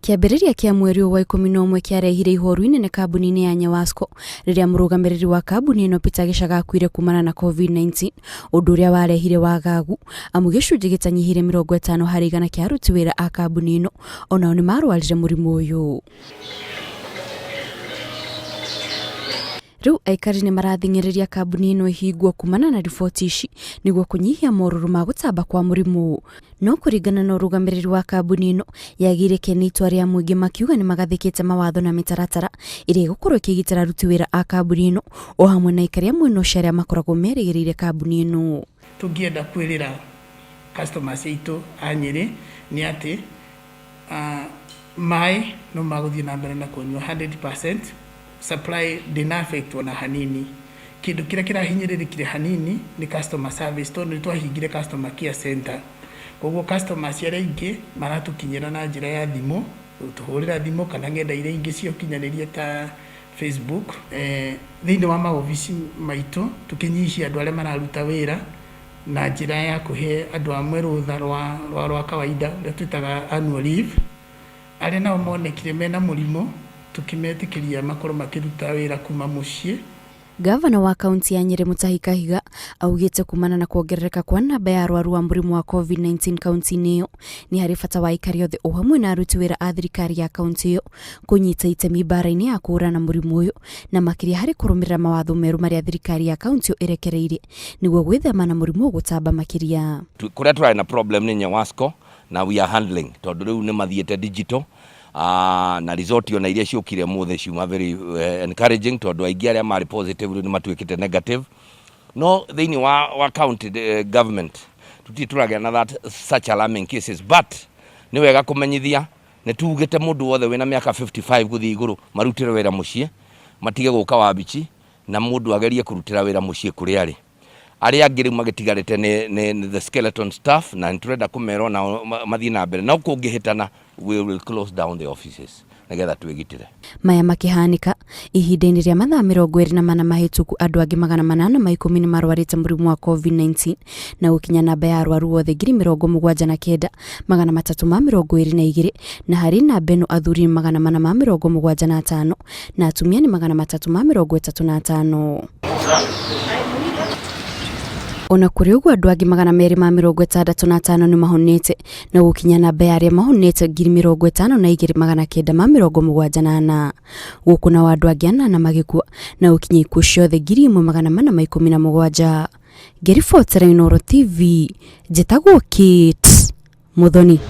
Kĩambĩrĩria kĩa mweri ũyũ wa 11 kĩarehire ihoru inene kambuni-inĩ ya Nyewasco rĩrĩa mũrũgamĩrĩri wa kambuni ĩno Peter Gĩcaga akuire kumana na COVID-19, ũndũ ũrĩa warehire wagagu amu gĩcunjĩ gĩtanyihĩire 50% kĩa aruti wĩra a kambuni ĩno onao nĩ marwarire mũrimũ ũyũ. Rĩu aikari nĩ marathing'ĩrĩria kambuni ĩno ĩhingwo kumana na riboti ici nĩguo kũnyihia morũrũ ma gũtamba kwa mũrimũ. No kũringana na ũrũgamĩrĩri wa kambuni ĩno yagĩire kĩene itua rĩa mũingĩ makiuga nĩ magathĩkĩte mawatho na mĩtaratara ĩrĩa ĩgũkorwo ĩkĩgitĩra aruti wĩra a kambuni ĩno o hamwe na aikari a mwena ũcio arĩa makoragwo merĩgĩrĩire kambuni ĩno. Tũngĩenda kwĩrĩra customers aitũ a Nyĩrĩ nĩ atĩ Maĩ no magũthiĩ na mbere na kũnyua 100%, supply ndĩna affect ona hanini. Kĩndũ kĩrĩa kĩrahinyĩrĩrĩkire hanini nĩ customer service tondũ nĩ twahingire customer care center. Koguo customers arĩa aingĩ maratũkinyĩra na njĩra ya thimũ, gũtũhũrĩra thimũ kana ng'enda iria ingĩ cia ũkinyanĩria ta Facebook. Thĩinĩ wa maobici maitũ tũkĩnyihia andũ arĩa mararuta wĩra na njĩra ya kũhe andũ amwe rũtha rwa, rwa, rwa kawaida ũrĩa twĩtaga annual leave. Arĩa nao monekire mena mũrimũ tũkĩmetĩkĩria makorwo makĩruta wĩra kuma mũciĩ. Gavana wa kaunti ya Nyĩrĩ Mutahi Kahiga augĩte kumana na kuongerereka kwa namba ya arwaru a mũrimũ wa COVID-19 kaunti-inĩ ĩyo nĩ harĩ bata wa aikari othe o hamwe na aruti wĩra a thirikari ya kaunti ĩyo kũnyita itemi mbara-inĩ ya kũhũrana na mũrimũ ũyũ na makĩria harĩ kũrũmĩrĩra mawatho merũ marĩa thirikari ya kaunti ĩyo ĩrekereirie nĩguo gwĩthema na mũrimũ gũtamba makĩria. Kũrĩa tũrarĩ na problem nĩ Nyewasco na we are handling tondũ rĩu nĩ mathiĩte digital na result ona iria ciũkire mũthĩ ciuma very encouraging tondũ aingĩ arĩa marĩ positive rĩu nĩ matuĩkĩte negative. No thĩinĩ wa county government tũtirĩ tũragĩa na that such alarming cases, but nĩ wega kũmenyithia nĩ tugĩte mũndũ wothe wĩna mĩaka 55 gũthiĩ igũrũ marutĩre wĩra mũciĩ, matige gũka wabici, na mũndũ agerie kũrutĩra wĩra mũciĩ kũrĩa arĩ. Arĩa angĩ rĩu magĩtigarĩte nĩ the skeleton staff, na nĩ tũrenda kũmera onao mathiĩ na mbere, no kũngĩhĩtana we will close down the offices nĩgetha twĩgitĩre. Maya makĩhanĩka ihinda-inĩ rĩa mathaa 24 mahĩtũku, andũ angĩ 810 nĩ marwarĩte mũrimũ wa COVID-19 na gũkinya namba ya arwaru othe 79,322, na harĩ namba ĩno athuri nĩ 475 na atumia nĩ 335. Ona kũrĩ ũguo andũ angĩ 265 nĩ mahonete na gũkinya namba ya arĩa mahonete 52,974. Gũkũ nao andũ angĩ 8 magĩkua na gũkinya ikuũ ciothe 1417. Ngĩribotera Inooro TV, njĩtagwo Kate Muthoni.